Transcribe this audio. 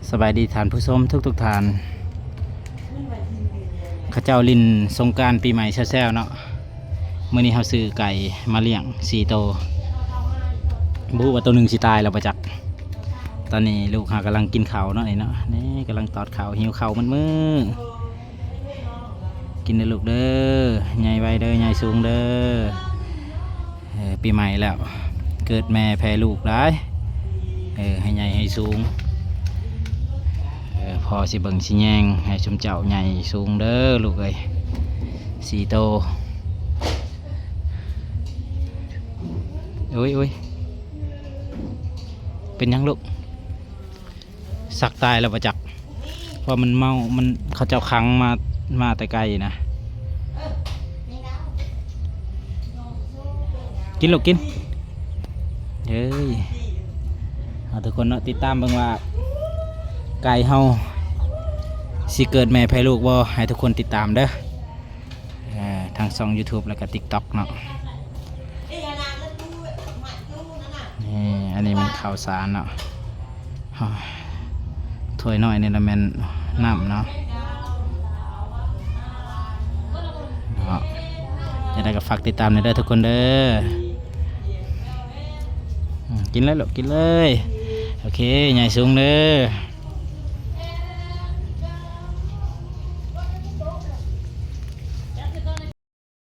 ສະບາຍດີທ່ານຜູ້ຊົມທຸກໆທ່ານ ເຂົາເຈົ້າຫຼິ້ນສົງການປີໃໝ່ແຊວໆເນາະ. ມື້ນີ້ເຮົາຊື້ໄກ່ມາລ້ຽງສີ່ໂຕ ບໍ່ຮູ້ວ່າໂຕໜຶ່ງຊິຕາຍແລ້ວບໍ່ຈັກ. ຕອນນີ້ລູກເຮົາກຳລັງກິນເຂົ້າເນາະ ນີ້ເນາະ ນີ້ກຳລັງຕອດເຂົ້າ ຫິວເຂົ້າໝົດມື້. ກິນເດີລູກເດີ ໃຫຍ່ໄວເດີ ໃຫຍ່ສູງເດີ. ເອີ ປີໃໝ່ແລ້ວ ເກີດແມ່ແຜ່ລູກຫຼາຍ ເອີ ໃຫ້ໃຫຍ່ໃຫ້ສູງ. ເອີ ພໍ່ຊິເບິ່ງຊິແຍງໃຫ້ຊຸມເຈົ້າໃຫຍ່ສູງເດີລູກເອີຍ ສີ່ໂຕ. ໂອ້ຍ ໂອ້ຍ ເປັນຫຍັງລູກ? ສັກຕາຍແລ້ວບໍ່ຈັກ ເພາະມັນເມົາ ມັນ ເຂົາເຈົ້າຂັງມາ ມາແຕ່ໄກນະ. ກິນລູກກິນ ເອີຍ ເອົາທຸກຄົນເນາະ ຕິດຕາມເບິ່ງວ່າໄກ່ເຮົາຊິເກີດແມ່ແຜ່ລູກບໍ່ ໃຫ້ທຸກຄົນຕິດຕາມເດີ. ເອີ ທາງຊ່ອງ YouTube ແລ້ວກໍ TikTok ເນາະ. ນີ້ ອັນນີ້ແມ່ນເຂົ້າສານເນາະ ຖ້ວຍນ້ອຍນີ້ລະແມ່ນນ້ຳເນາະ ເນາະ. ຈັ່ງໃດກໍຝາກຕິດຕາມແດ່ເດີທຸກຄົນເດີ. ອືມ ກິນເລີຍລູກ ກິນເລີຍ. ໂອເຄ ໃຫຍ່ສູງເດີ.